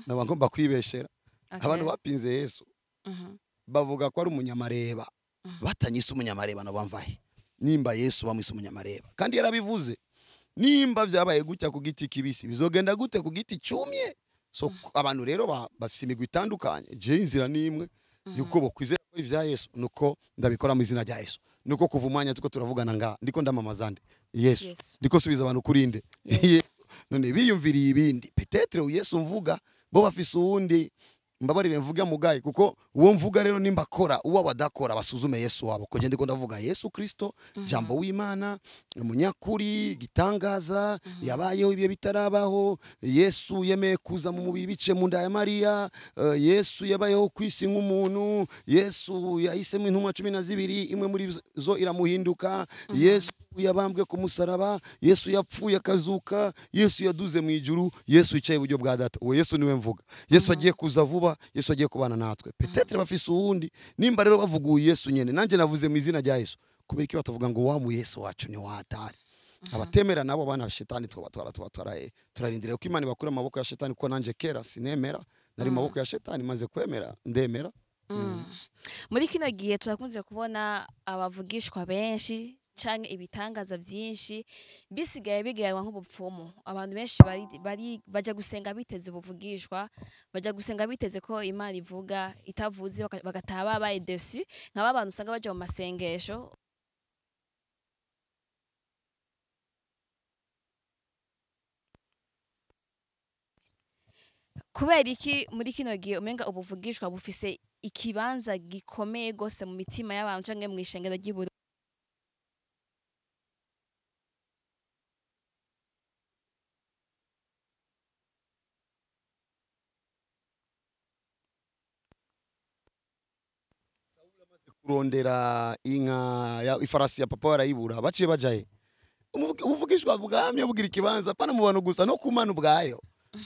naba ngomba kwibeshera. Abantu bapinze Yesu, bavuga ko ari umunyamareba, batanyise umunyamareba nabo bamvahe? Nimba Yesu bamwise umunyamareba kandi yarabivuze, nimba vyabaye gutya ku giti kibisi, bizogenda gute ku giti cyumye? So abantu rero bafise imigwi itandukanye. Je inzira nimwe yuko bokwizera ko ivya Yesu, nuko ndabikora mu izina rya Yesu, nuko kuva umwanya tuko turavugana nga ndiko ndamamaza nde? Yesu. Yesu. Ndiko subiza abantu kuri nde? Yesu. None biyumviriye ibindi, peut-être Yesu mvuga, bo bafise uwundi. Mbabarire mvuga mugaye, kuko uwo mvuga rero nimba akora, uwo badakora basuzume Yesu wabo. Ko ndiko ndavuga Yesu Kristo, jambo w'Imana, umunyakuri, gitangaza, yabayeho ibihe bitarabaho. Yesu yemeye kuza mu mubiri bice mu nda ya Mariya. Yesu yabayeho kwisi nk'umuntu. Yesu yahisemo intumwa 12, imwe muri zo iramuhinduka. Yesu yabambwe ku musaraba, Yesu yapfuye akazuka, Yesu yaduze mu ijuru, Yesu yicaye iburyo bwa Data. Uwo Yesu niwe mvuga. Yesu agiye kuza vuba, Yesu agiye kubana natwe. Peut-être bafise uwundi, nimba rero bavuguye Yesu nyene, nanje navuze mu izina rya Yesu. Kubera iki batavuga ngo wa mu Yesu wacu ni watari? Abatemera nabo bana shetani tubatwara turarindira ko Imana ibakura amaboko ya shetani, kuko nanje kera sinemera, nari mu maboko ya shetani, maze kwemera ndemera. Muri kino gihe turakunze kubona abavugishwa benshi canke ibitangaza byinshi bisigaye bigereranywa nk'ubupfumu. Abantu benshi bari baja gusenga biteze ubuvugishwa, baja gusenga biteze ko Imana ivuga, itavuze bagataha babaye déçus. Nk'aba bantu usanga baja mu masengesho kubera iki muri kino gihe umenga ubuvugishwa bufise ikibanza gikomeye gose mu mitima y'abantu canke mu ishengero ry'i Burundi? Kurondera inka ya ifarasi ya papa barayibura, baciye bajaye. Ubuvugishwa bwamye bugira ikibanza pana mu bantu gusa, no ku Mana ubwayo.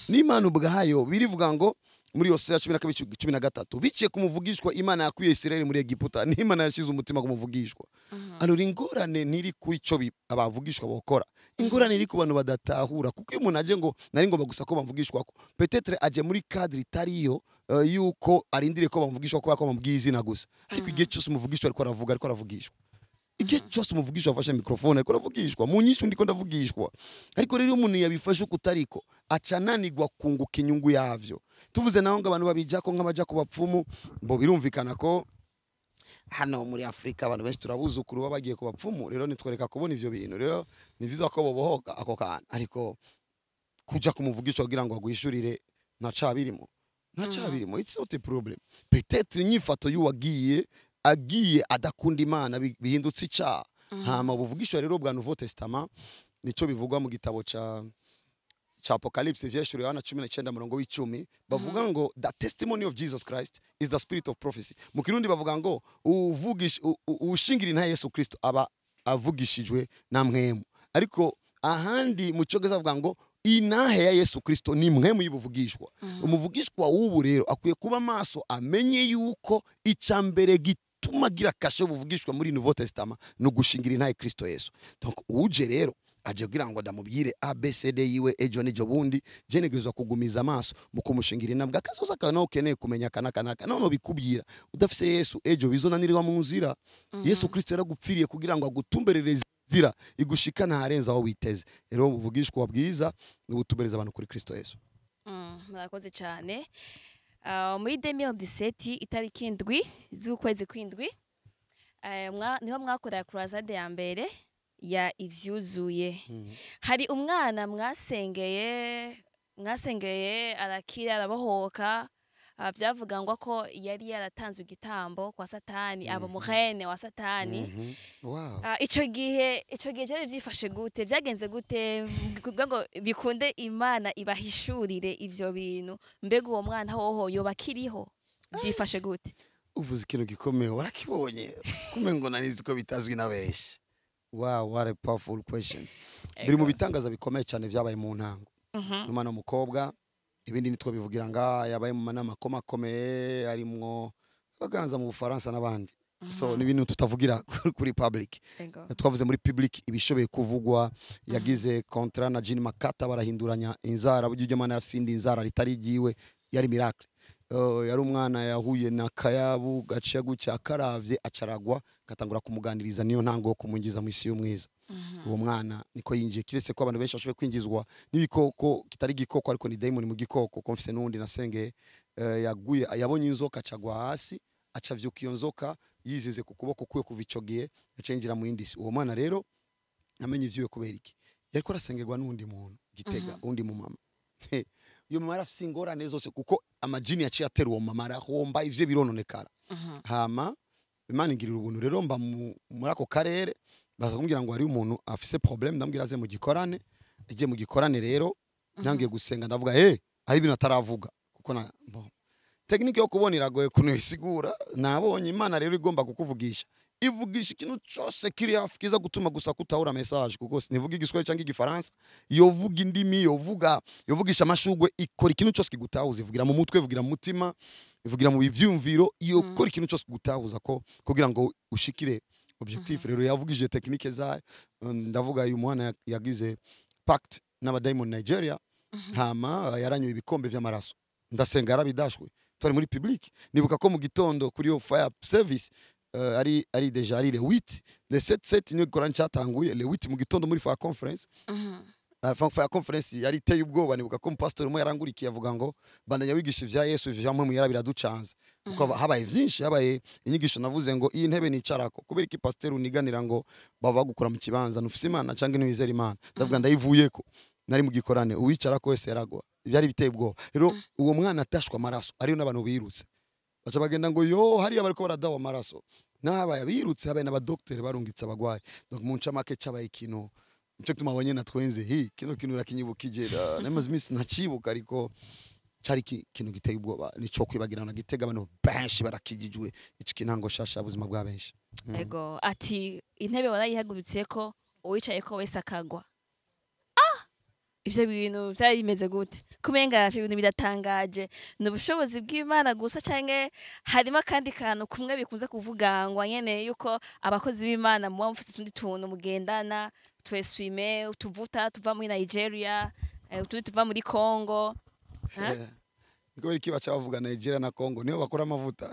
N'Imana ubwayo birivuga ngo muri Yosaya 12:13 biciye ku muvugishwa Imana yakuye Isirayeli muri Egiputa. N'Imana yashize umutima ku muvugishwa. Alors ingorane ntiri kuri ico abavugishwa bokora, ingorane iri ku bantu badatahura. Kuko iyo umuntu aje ngo nari ngomba gusa ko bamvugishwa ko, peut-être aje muri cadre itariyo, yuko arindiriye ko bamvugishwa ko bamubwiye izina gusa. Ariko igihe cyose umuvugishwa ariko aravuga, ariko aravugishwa. Igihe cyose umuvugishwa afashe microphone, ariko aravugishwa. Mu nyinshi ndiko ndavugishwa. Ariko rero iyo umuntu yabifashe uko utariko, aca ananigwa kunguka inyungu yavyo. Tuvuze naho ngo abantu babijako nk'abaja ku bapfumu, bo birumvikana ko hano muri Afrika abantu benshi turabuzukuru baba bagiye ku bapfumu. Rero nitwereka kubona ivyo bintu, rero ni vyiza ko bobohoka ako kantu. Ariko kuja kumuvugisha kugira ngo agwishurire, nta cabirimo, nta cabirimo. It's not a problem. Peut-être inyifato y'uwagiye agiye adakunda Imana bihindutse icaha. Hama ubuvugishwa rero bwa Nouveau Testament, nico bivugwa mu gitabo ca Apocalypse, vyeshuri Yohana 19 murongo w'icumi, bavuga ngo "The testimony of Jesus Christ is the spirit of prophecy." Mu Kirundi bavuga ngo uvugish ushingira intahe Yesu Kristo aba avugishijwe na mpwemu. Ariko ahandi mu Cyongereza bavuga ngo inahe ya Yesu Kristo ni mpwemu y'ubuvugishwa. Umuvugishwa w'ubu rero akwiye kuba maso, amenye yuko icambere gituma agira cachet y'ubuvugishwa muri Nouveau Testament no gushingira intahe Kristo Yesu. Donc uje rero aje kugira ngo ndamubwire ABCD yiwe ejo n'ejo bundi, je ntegerezwa kugumiza amaso mu kumushingira intabwe. Akazoza kawe nawe ukeneye kumenya kana kanaka, none bikubwira udafise Yesu, ejo bizonanirwa mu nzira. Yesu Kristo yaragupfiriye kugira ngo agutumberereze inzira igushikana aharenze aho witeze. Rero ubuvugishwa bwiza ni ubutumbereza abantu kuri Kristo Yesu. Murakoze cyane. Muri 2017 itariki 7 z'ukwezi kw'indwi, niho mwakorera croisade ya mbere ya ivyuzuye. Hari umwana mwasengeye arakira, arabohoka. Vyavuga ngo ko yari yaratanzwe igitambo kwa Satani, aba muhene wa Satani. Wow. Ico gihe byari vyifashe gute? Vyagenze gute kugira ngo bikunde Imana ibahishurire ivyo bintu? Mbega uwo mwana hoho yoba akiriho? Vyifashe gute? Uvuze ikintu gikomeye, warakibonye kume ngo nanizi ko bitazwi na benshi. Wow, what a powerful question. Biri mu bitangaza bikomeye cyane byabaye mu ntango. N'umwana w'umukobwa, ibindi nitwo bivugira nga yabaye mu manama akomakomeye harimwo abaganza mu Bufaransa n'abandi. So ni ibintu tutavugira kuri public. Twavuze muri public ibishoboye kuvugwa. Yagize contrat na Jean Makata, barahinduranya inzara, buryo ujya mana yafise indi inzara ritari igiwe, yari miracle. Yari umwana yahuye na kayabu gaciye gutya, akaravye acaragwa, gatangura kumuganiriza. Niyo ntango yo kumungiza mu isi y'umwiza. Uwo mwana niko yinjiye, kiretse ko abantu benshi bashoboye kwinjizwa n'ibikoko, kitari igikoko ariko ni demon mu gikoko. Ko mfise n'uwundi nasengeye, yaguye, yabonye inzoka acagwa hasi, acavyuka iyo nzoka yizize ku kuboko kwe. Kuva ico gihe aca yinjira mu yindi si. Uwo mwana rero namenye ivyiwe kubera iki? Yariko arasengerwa n'uwundi muntu Gitega, uwundi mu mama. Uyo mama yarafise ingorane zose kuko Amajini yaciye atera uwo mama, arahomba, ivyo birononekara. Hama Imana ingirira ubuntu rero, mba muri ako karere, baza kumbwira ngo hari umuntu afise problème. Ndambwira aze mu gikorane. Agiye mu gikorane rero, ntangiye gusenga, ndavuga hari ibintu ataravuga, kuko na bon, technique yo kubona iragoye kuntu isigura. Nabonye Imana rero igomba kukuvugisha, ivugisha ikintu cyose kiri hafi kiza gutuma gusa kutahura message, kuko sinivuga Igiswahili cyangwa Igifaransa. Yovuga indimi, yovuga, yovugisha amashugwe, ikora ikintu cyose kigutahuza. Ivugira mu mutwe, ivugira mu mutima, ivugira mu bivyumviro, yokora ikintu cyose kigutahuza ko kugira ngo ushikire objectif. Rero yavugije technique zayo. Ndavuga uyu mwana yagize pacte n'abadaimon Nigeria, hama yaranywe ibikombe vy'amaraso. Ndasenga, yarabidashwe, twari muri public. Nibuka ko mu gitondo kuri yo fire service, ari déjà ari le 8, le 7 7 niyo gikorane cyatanguye, le 8 mu gitondo muri fire conference. Fire conference yari iteye ubwoba. Nibuka ko umupasitori umwe yarangurikiye avuga ngo: "Bandanya wigisha ivya Yesu, ivyo vyamwe yara biraducanze," kuko habaye vyinshi. Habaye inyigisho, navuze ngo iyi ntebe nicarako, kubera iki pasiteri uniganira ngo bava gukura mu kibanza, nufise Imana canke ntiwizera Imana? Ndavuga ndayivuyeko. Nari mu gikorane, uwicarako wese yaragwa, byari biteye ubwoba. Rero uwo mwana atashwe amaraso, ariyo n'abantu birutse baca bagenda ngo yo hariya bariko baradawa amaraso, n'abaye birutse, habaye n'abadokiteri barungitse abagwayi. Donc mu ncamake cabaye ikintu nico gituma abonye natwenze hi kino kintu urakinyibukije. Namaze iminsi ntacibuka, ariko cari ikintu giteye ubwoba, nico kwibagirana. Gitega abantu benshi barakijijwe, iki kintango shasha ubuzima bwa benshi. Ego, ati intebe warayihagurutse ko uwicaye ko wese akagwa. Ivyo bintu vyari bimeze gute? Kumenga ivyo bintu biratangaje. Ni ubushobozi bw'Imana gusa, canke harimo akandi kantu kumwe bikunze kuvugangwa nyene, yuko abakozi b'Imana muba mufite utundi tuntu mugendana, tweswime, utuvuta tuva muri Nigeria, utundi tuva muri Congo, ha? Niko biri kibaca bavuga Nigeria na Congo niyo bakora amavuta.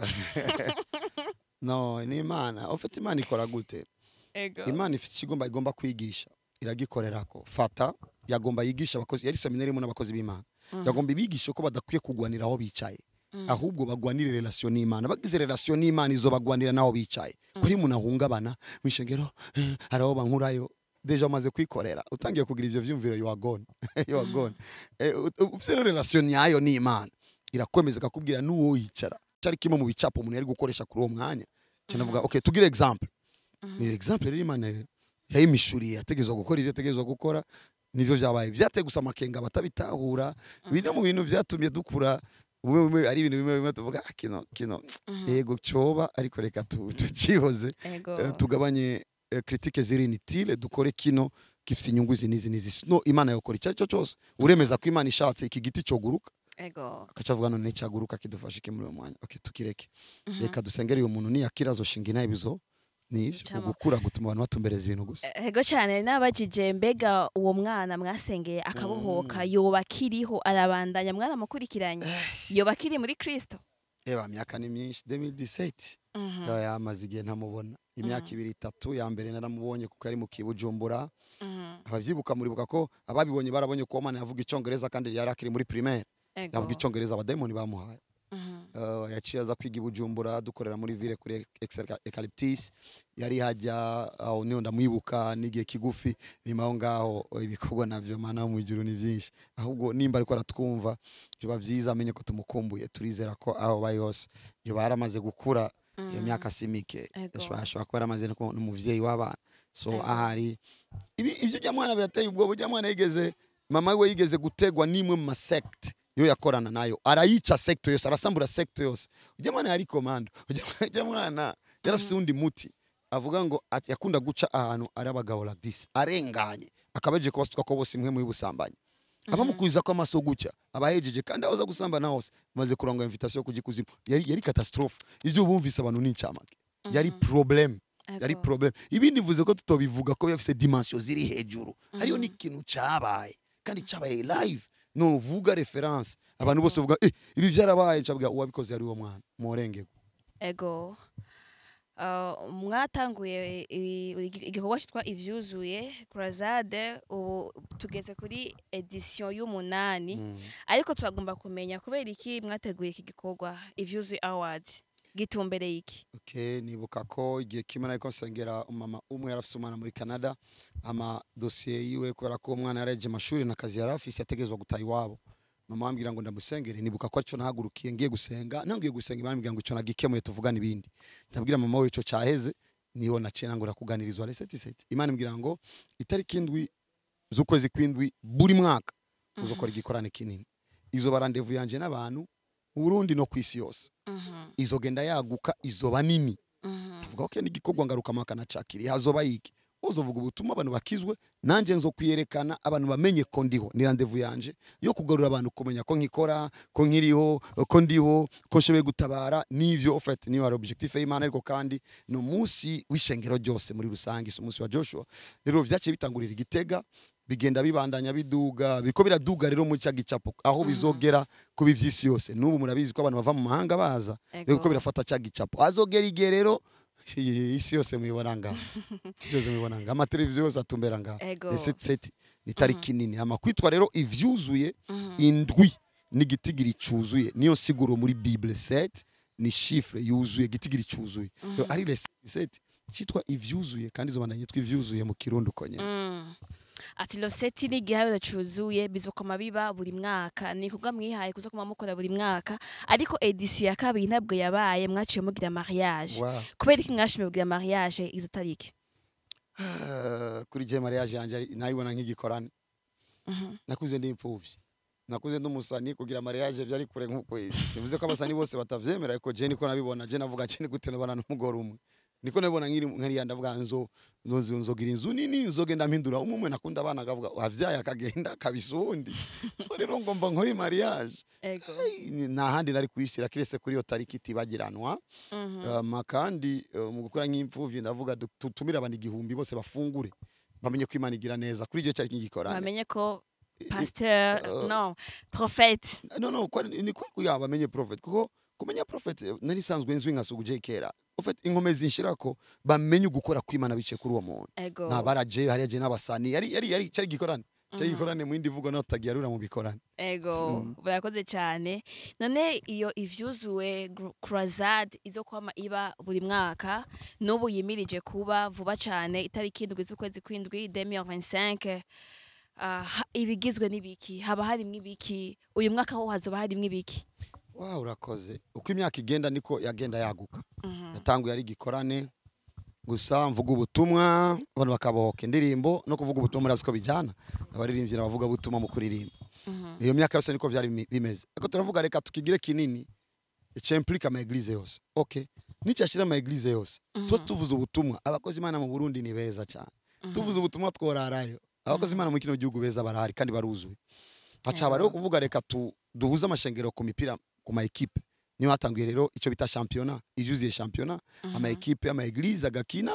No ni Imana. Ufite Imana ikora gute? Ego. Imana ifite ikigomba igomba kwigisha, iragikorerako. Fata yagomba yigisha abakozi, yari seminari irimo n'abakozi b'Imana, yagomba ibigisha ko badakwiye kugwanira aho bicaye, ahubwo bagwanire relation n'Imana. Bagize relation n'Imana, izo bagwanira naho bicaye. Kuri umuntu ahungabana mu ishengero, hari aho bankurayo, déjà umaze kwikorera, utangiye kugira ivyo vyumviro, you are gone, you are gone. Ufite rero relation nyayo n'Imana, irakwemeza ikakubwira n'uwo yicara. Cyari kimwe mu bicapo umuntu yari gukoresha kuri uwo mwanya. Cyane okay, tugire example. Ni example rero Imana yayimishuriye, yategezwa gukora ivyo yategezwa gukora, nivyo vyabaye. Vyateye gusa amakenga batabitahura. Bimwe mu bintu vyatumye dukura bumwe bumwe, ari ibintu bimwe bimwe tuvuga: "Ah, kino kino yego coba, ariko reka tucihoze." Ego. Tugabanye critique ziri inutile, dukore kino gifise inyungu izi n'izi n'izi. Sino Imana yokora icyo ari cyo cyose. Uremeza ko Imana ishatse iki giti coguruka, Ego. akaca avuga none cyaguruka kidufasha iki muri uwo mwanya? Okay, tukireke, reka dusengere uyu muntu, niyakira azoshinga inaha. Ibizo nivyo. Bicamo. Ugukura gutuma abantu batumbereza ibintu gusa. Ego cyane. Nabajije mbega uwo mwana mwasengeye akabohoka yoba akiriho, arabandanya, mwaramukurikiranye, yoba akiri muri Kristo? Eba, myaka ni myinshi, 2017. Yamaze igihe ntamubona, imyaka 2, 3 ya mbere naramubonye kuko yari mu Kibujumbura. Abavyibuka muribuka ko ababibonye barabonye ko mwana yavuga Icongereza kandi yari akiri muri primaire. Yavuga Icongereza abademoni bamuhaye. Yaciye aza kwiga i Bujumbura, dukorera muri ville kuri Eucalyptus yari hajya aho, niho ndamwibuka n'igihe kigufi. Nyuma aho ngaho ibikorwa navyo, Mana yo mu ijuru, ni byinshi. Ahubwo nimba ariko aratwumva, biba vyiza amenye ko tumukumbuye. Turizera ko aho bari hose yoba yaramaze gukura. Iyo myaka si mike. Ashobora kuba yaramaze no kuba n'umuvyeyi w'abana, so ahari ibi ivyo ujya mwana birateye ubwoba. Ujya mwana yigeze, mama we yigeze gutegwa n'imwe mu masecte yo yakorana nayo, arayica secte yose, arasambura secte yose. Ujya mwana yari komando. Ujya mwana yarafise uwundi muti avuga ngo yakunda guca ahantu ari abagabo like this, arenganye akabaje kubasuka ko bose imwe mu busambanyi, abamukuriza ko amaso gutya abahejeje, kandi aho aza gusambana hose maze kurangwa invitation yo kujya ikuzimu. Yari catastrophe. Ivyo bumvise abantu ni incamake, yari problème, yari problème. Ibindi mvuze ko tutobivuga ko bifise dimension ziri hejuru. Hariyo n'ikintu cabaye kandi cabaye live, no vuga référence, abantu bose bavuga ibi vyarabaye, cabwa uwabikoze ari uwo mwana morengego. Ego. Mwatanguye igikorwa cyitwa Ivyuzuye Croisade, ubu tugeze kuri édition y'umunani, ariko turagomba kumenya kubera iki mwateguye iki gikorwa Ivyuzuye Award, gitumbereye iki? Okay, nibuka ko igihe kimwe nariko nsengera umama umwe yarafise umwana muri Canada, ama dosiye yiwe, kubera ko umwana yarahejeje amashuri n'akazi yari afise, yategerezwa gutaha iwabo. Mama ambwira ngo ndamusengere, nibuka ko arico nahagurukiye ngiye gusenga, ntangiye gusenga Imana ambwira ngo ico nagikemuye, tuvugane ibindi. Ndabwira mama we ico caheze, niho naciye nangura kuganirizwa les sept sept. Imana imbwira ngo itariki 7 z'ukwezi kw'indwi buri mwaka uzokora igikorane kinini, izoba rendez-vous yanje n'abantu mu Burundi no kwisi yose, izogenda yaguka, izoba nini. Avuga okay, n'igikorwa ngaruka mwaka nacakiri hazoba yiki, uzovuga ubutumwa abantu bakizwe, nanje nzo kwiyerekana abantu bamenye ko ndiho. Ni rendez-vous yanje yo kugarura abantu kumenya ko nkikora, ko nkiriho, ko ndiho, ko nshoboye gutabara. Nivyo en fait niyo ari objectif y'Imana, ariko kandi ni umunsi w'ishengero ryose muri rusange, si umunsi wa Joshua. Rero vyaciye bitangurira Igitega, bigenda bibandanya biduga, biriko biraduga rero mu cya gicapo aho bizogera kuba ivy'isi yose. N'ubu murabizi ko abantu bava mu mahanga baza, rero ko birafata cya gicapo, azogera igihe rero isi yose muyibona ngaha, isi yose muyibona ngaha, amateleviziyo yose atumbera ngaha. Les sept sept ni tariki nini. Ama kwitwa rero ivyuzuye, indwi n'igitigiri cuzuye, niyo siguro muri Bible. 7 ni chiffre yuzuye, igitigiri cuzuye. Rero ari les sept cyitwa ivyuzuye, kandi izobandanya yitwa ivyuzuye mu Kirundi uko nyene. Ati le sept ni igiharuro cuzuye, bizokoma biba buri mwaka, ni kuvuga mwihaye kuza kuma mukora buri mwaka, ariko édition ya kabiri ntabwo yabaye, mwaciye mugira mariage. Kubera iki mwashimye kugira mariage izo tariki? Kuri je mariage yanje nayibona nk'igikorane. Nakuze ndi imfuvyi, nakuze ndi umusani, kugira mariage byari kure nk'ukwezi. Sivuze ko abasani bose batavyemera, ariko je niko nabibona. Je navuga je ni gute nabana n'umugore umwe, niko nabibona nkiri nkariya. Ndavuga nzo nzo nzogira inzu nini, nzogenda mpindura umwe umwe. Nakunda abana, akavuga wavyaye akagenda kabisa uwundi. So rero ngomba nkore mariage. Ai, nta handi nari kuyishira kirese kuri iyo tariki itibagiranwa. Kandi mu gukora nk'imfuvyi ndavuga tutumire abantu 1000 bose bafungure, bamenye ko Imana igira neza. Kuri icyo cyari kigikorane. Bamenye ko pasteur, non, prophète. Non, ni kwa kuya bamenye prophet, kuko kumenya prophet nari sanzwe nzwi nka Sugu J kera. En fait inkomezi nshirako bamenye ugukora kw'Imana bice kuri uwo muntu. Nta baraje hariya je n'abasani, yari cyari gikorane, cyari gikorane mu yindi vugo no tutagiharura mu bikorane. Ego, murakoze cyane. None iyo ivyuzuwe crusade izokwama iba buri mwaka, n'ubu yimirije kuba vuba cyane itariki 7 z'ukwezi kw'indwi 2025, ibigizwe n'ibiki? Haba harimwo ibiki? Uyu mwaka ho hazoba harimwo ibiki? Wow, urakoze. Uko imyaka igenda niko yagenda yaguka. Yatanguye ari gikorane gusa, mvuga ubutumwa abantu bakabohoka, indirimbo no kuvuga ubutumwa murazi ko bijyana, abaririmbyi n'abavuga ubutumwa mu kuririmba. Iyo myaka yose niko vyari bimeze, ariko turavuga reka tukigire kinini c'implique ama église yose. Okay, nicyashira ama église yose, tuba tuvuze ubutumwa. Abakozi Imana mu Burundi ni beza cyane, tuvuze ubutumwa tworarayo. Abakozi Imana mu kino gihugu beza barahari kandi baruzuye. Haca haba rero kuvuga reka tu duhuze amashengero ku mipira, ku ma équipe. Niyo hatanguye rero icyo bita championnat, ivyuzuye championnat, ama équipe, ama église agakina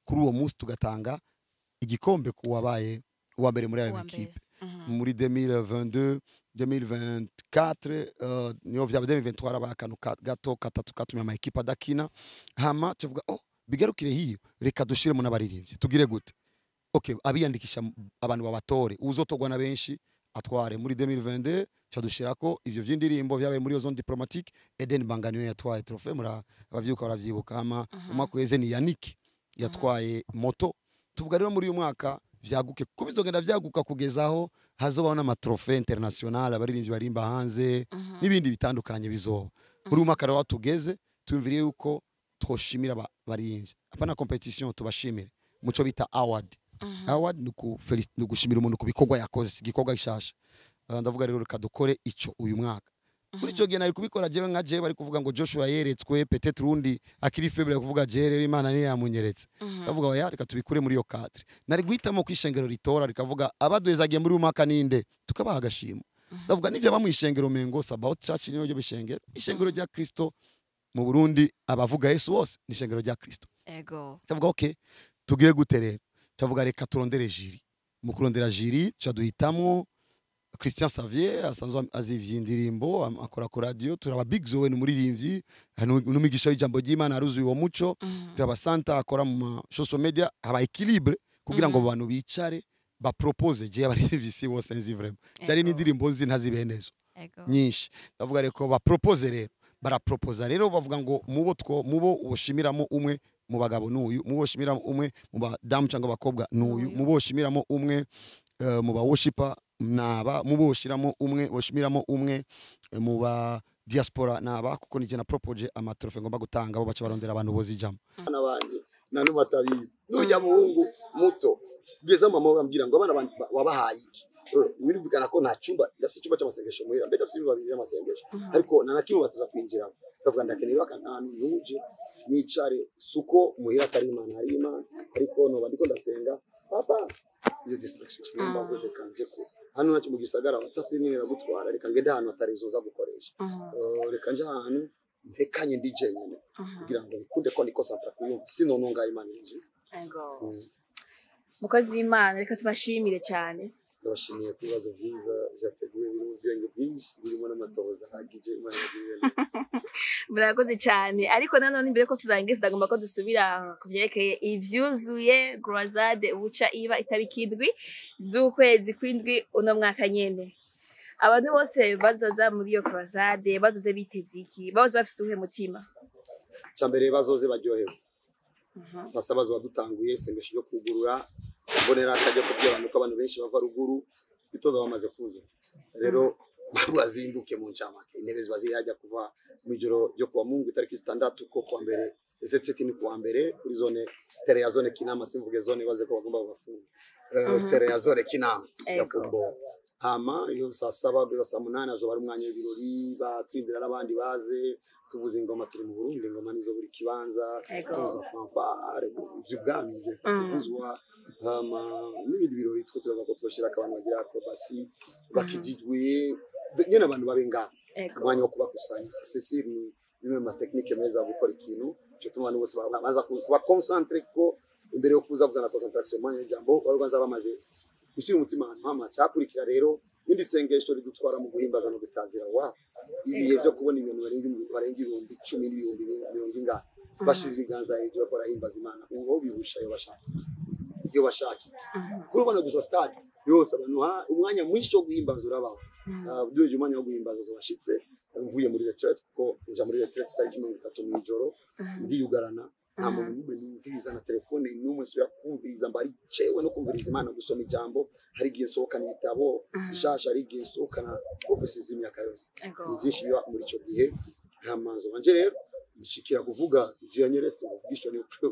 kuri uwo munsi, tugatanga igikombe ku wabaye uwa mbere muri ayo Uwa mbere. équipe. Muri 2022, 2024, niyo vyaba 2023, arabaye akantu gato katatu katumye ama équipe adakina. Hama tuvuga oh, bigarukire hiyo, reka dushiremo n'abaririmbyi. Tugire gute? Okay, abiyandikisha abantu babatore, uzotogwa na benshi atware. Muri 2022 ca dushirako ivyo vy'indirimbo vyabaye muri iyo zone diplomatique. Eden Banga niwe yatwaye trophée, muri abavyibuka baravyibuka. Hama umwaka uheze ni Yannick yatwaye moto. Tuvuga rero muri uyu mwaka vyaguke, kuko bizogenda vyaguka kugeza aho hazobaho n'ama trophée international, abaririmbyi barimba hanze n'ibindi bitandukanye bizoba. Muri uyu mwaka rero aho tugeze, tuyumviriye yuko twoshimira abaririmbyi, apana compétition, tubashimire muco bita award. Award ni ni ugushimira umuntu ku bikorwa yakoze, igikorwa gishasha. Ndavuga rero reka dukore ico uyu mwaka. Muri ico gihe nari kubikora jewe nka jewe, bari kuvuga ngo Joshua yeretswe, peut-être urundi akiri faible kuvuga jewe rero Imana niyo yamunyeretse. Ndavuga oya, reka tubikure muri iyo cadre. Nari guhitamo kwishengero ritora rikavuga abaduhezagiye muri uyu mwaka ninde, tukabaha agashimo. Ndavuga nivyo aba mu ishengero mengo Sabaoth Church niyo ryo bishengero, ishengero rya Kristo mu Burundi, abavuga Yesu bose ni ishengero rya Kristo. Ndavuga okay, tugire gute rero? Ndavuga reka turondere jury. Mu kurondera jury ca duhitamwo Christian Savier, asanzwe azivye indirimbo, akora ku radio. Turaba Big Zoe, ni umuririmbyi n'umwigisha w'ijambo ry'Imana, aruzuye uwo muco. Turaba Santa akora mu ma social media. Haba équilibre kugira ngo abantu bicare bapropose. Je abaririmbyi si bose nzi vraiment, cyari n'indirimbo nzi ntazibenezo nyinshi. Ndavuga reko bapropose rero, baraproposa rero, bavuga ngo mubo two mubo ubushimiramo umwe mu bagabo n'uyu, mubo ushimiramo umwe mu badamu cyangwa abakobwa n'uyu, N'uyu. mubo ushimiramo umwe mu ba worshiper Naba muboshiramo umwe, boshimiramo umwe mu ba diaspora naba, kuko nije na propose ama trophées ngomba gutanga, bo baca barondera abantu bozijamo. Abana banje na numwe atabizi, nujya muhungu muto kugeza mama we ambwira ngo abana banje wabahaye iki? Birumvikana ko nta cyumba ndafise, icyumba cy'amasengesho muhira, mbere ndafise ibyumba bibiri by'amasengesho, ariko nta na kimwe bataza kwinjiramo. Ndavuga ndakenera ahantu ntuje nicare, suko muhira atari Imana, hari Imana, ariko noba ndiko ndasenga papa iyo distraction sinumva. Mvuze kanje ko hano ntacyo mu gisagara, WhatsApp nyine iragutwara, reka ngende ahantu atarizoza gukoresha. Reka nje ahantu ntekanye ndi jenyine kugira ngo bikunde ko niko centra kuyumva, sino nunga Imana inzu. Mukozi w'Imana, reka tubashimire cyane. Ndabashimiye ku bibazo byiza byateguwe, birimo ubwenge bwinshi, birimo n'amatohoza ahagije. Imana ibagirire neza. Murakoze cyane. Ariko nanone imbere ko turangiza, ndagomba ko dusubira ku byerekeye ivyuzuye croisade buca iba itariki 7 z'ukwezi kw'indwi uno mwaka nyene. Abantu bose bazoza muri iyo croisade bazoze biteze iki? Bazoze bafise uwuhe mutima? Cya mbere, bazoze baryohewe. Saa 7 bazoba dutanguye isengesho ryo kugurura, mbonera akajya kubwira abantu ko abantu benshi bava ruguru, itondo bamaze kuzura, rero bazinduke. Mu ncamake, intebe ziba ziri hajya kuva mu ijoro ryo kuwa Mungu itariki 6, ko kuwa mbere sept ni kuwa mbere, kuri zone terrain ya zone Kinama, simvuge zone baze ko bagomba bafunga. Terrain ya zone Kinama ya football. Hama iyo saa 7 kugeza saa 8 azoba ari umwanya w'ibirori, baturindira n'abandi baze tuvuza ingoma. Turi mu Burundi, ingoma nizo buri kibanza. Tuvuza fanfare, ivy'ubwami ibyo kuvuzwa, hama n'ibindi birori two turaza ko twoshyira abantu bagira acrobatie bakijijwe nyene, abantu babe ngaho. Umwanya wo kubakusanya, c'est sûr, ni bimwe mu ma techniques meza yo gukora ikintu cyo tuma abantu bose baza kuba concentré, ko imbere yo kuza kuzana concentration, umwanya w'ijambo bari baza bamaze gushyira umutima ahantu hamwe. Cyakurikira rero n'indi sengesho ridutwara mu guhimbaza no gutazira wa ibihe byo kubona ibintu barenga 10,000 n'ibihumbi mirongo ingahe bashize ibiganza hejuru bakora himbaza Imana. Uwo bibusha iyo bashaka iki? Iyo bashaka iki? Kuri ubona gusa stade yose abantu umwanya mwinshi wo guhimbaza urabaho. Duheje umwanya wo guhimbaza zobashitse mvuye muri retraite, kuko nja muri retraite tariki 30 mw'ijoro, ndiyugarana, nta muntu n'umwe numviriza na telefone n'umwe nsubira kumviriza, mba ari jewe no kumviriza Imana, gusoma ijambo. Hari igihe nsohokana ibitabo bishasha, hari igihe nsohokana prophecies z'imyaka yose. Ni byinshi biba muri ico gihe. Nta manzo wanje rero nshikira kuvuga ivyo yanyeretse, uvugisha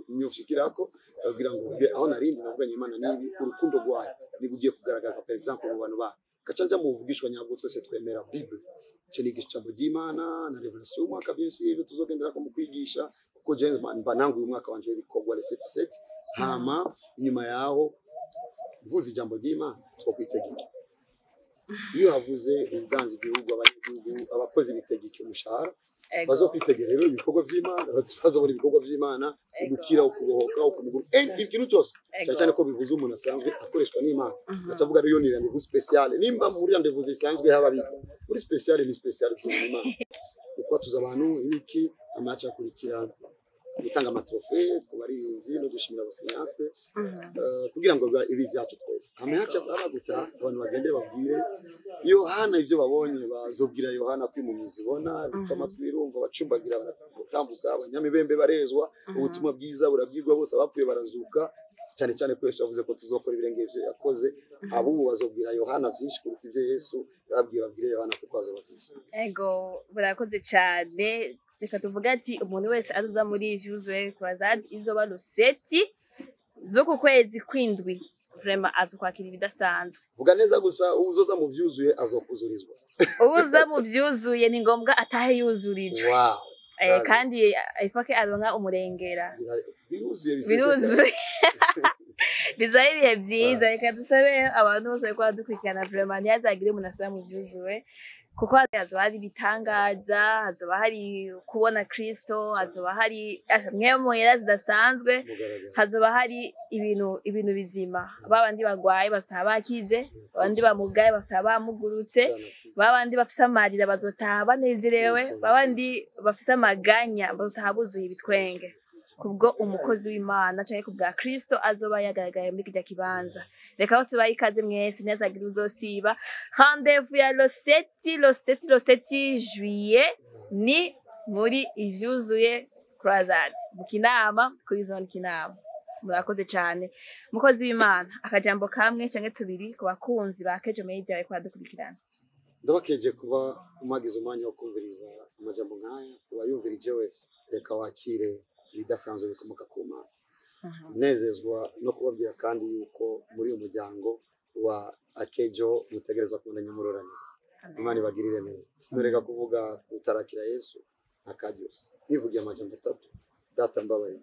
niyo ushikirako kugira ngo mvuge aho narindi navuganye Imana nibi urukundo rwayo niba ugiye kugaragaza, par exemple, mu bantu bayo gaca nja mu buvugishwa nyabwo twese twemera Bible, ico nigisha ijambo ry'Imana na révélation y'umwaka, bien sûr, ibyo tuzogenderako mu kwigisha, kuko je mba nanguye umwaka wanje w'ibikorwa le 7 hama inyuma yaho mvuze ijambo ry'Imana. Twokwitega iki iyo havuze ubuganza, igihugu, abanyagihugu, abakozi bitega iki? Umushahara. Bazokwitegera rero ibikorwa vy'Imana, bazobona ibikorwa vy'Imana, ugukira, ukubohoka, ukumuguru, ikintu cyose, cyane cyane ko bivuze umuntu asanzwe akoreshwa n'Imana. Bacavuga rero ni rendez-vous spécial. Nimba muri rendez-vous zisanzwe haba biga muri spécial, ni spécial tubona Imana uko tuza abantu ibiki amaca akurikira, gutanga ama trophées ku baririmbyi no gushimira aba cinéastes, kugira ngo biba ibi byacu twese. Hama yaca aba gutaha, abantu bagende babwire Yohana ivyo babonye. Bazobwira Yohana ko impumyi zibona, bipfa amatwi birumva, abacumbagira baratambuka, abanyamibembe barezwa, ubutumwa bwiza burabwirwa bose, abapfuye barazuka, cyane cyane ko Yesu yavuze ko tuzokora ibirenge ivyo yakoze. Abubu bazobwira Yohana vyinshi kuruta ivyo Yesu yababwiye. Babwire Yohana kuko azoba vyinshi. Ego, murakoze cyane. Reka tuvuge ati umuntu wese aruza muri ivyuzuye croisade izoba le 7 z'uku kwezi kw'indwi, vraiment aza kwakira ibidasanzwe. Vuga neza gusa, uzoza mu vyuzuye azokuzurizwa. Uza mu vyuzuye ni ngombwa atahe yuzurijwe. Kandi ifake aronka umurengera. Biruzuye biseseka. Biruzuye, bizaba ibihe byiza. Reka dusabe abantu bose bariko baradukurikirana, vraiment ntihazagire umuntu asaba mu vyuzuye, kuko hazoba hari ibitangaza, hazoba hari kubona Kristo, hazoba hari mwemuyera zidasanzwe. Mugaragaro. Hazoba hari ibintu bizima. Babandi bagwaye bazotaha bakize, abandi bamugaye bazotaha bamugurutse, babandi bafise amarira bazotaha banezerewe, babandi bafise amaganya bazotaha buzuye ibitwenge kubwo umukozi w'Imana canke kubwa Kristo azoba yagaragaye muri kirya kibanza. Reka bose bahe ikaze mwese, ntihazagire uzosiba. Rendez-vous ya le 7, le 7, le 7 juillet ni muri ivyuzuye croisade mu Kinama, kuri zone Kinama. Murakoze cyane, mukozi w'Imana. Akajambo kamwe canke tubiri ku bakunzi ba Kejo Media bariko baradukurikirana. Ndabakeje kuba umagize umwanya wo kumviriza amajambo nk'aya. Uwayumvirije wese, reka wakire ibidasanzwe bikomoka ku Mana. Nezezwa no kubabwira kandi yuko muri uyu muryango wa Akejo mutegerezwa kubona nyamuroraniro. Imana ibagirire neza. Sinoreka kuvuga kutarakira Yesu akaryo, nivugiye amajambo atatu: "Data, mbabarira.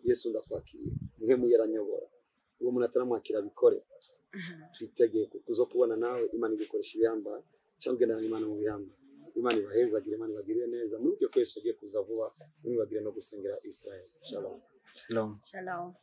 Yesu, ndakwakiriye. Mwe muyeranyobora." Uwo muntu ataramwakira bikore. Twitegeye kuzo kubona nawe Imana igukoresha ibihambaye, cyangwa ugendana n'Imana mu bihambaye. Imana ibahezagire, Imana ibagirire neza. Mwibuke ko Yesu agiye kuza vuba. Mwibagire no gusengera Israel. Shalom. Shalom. Shalom.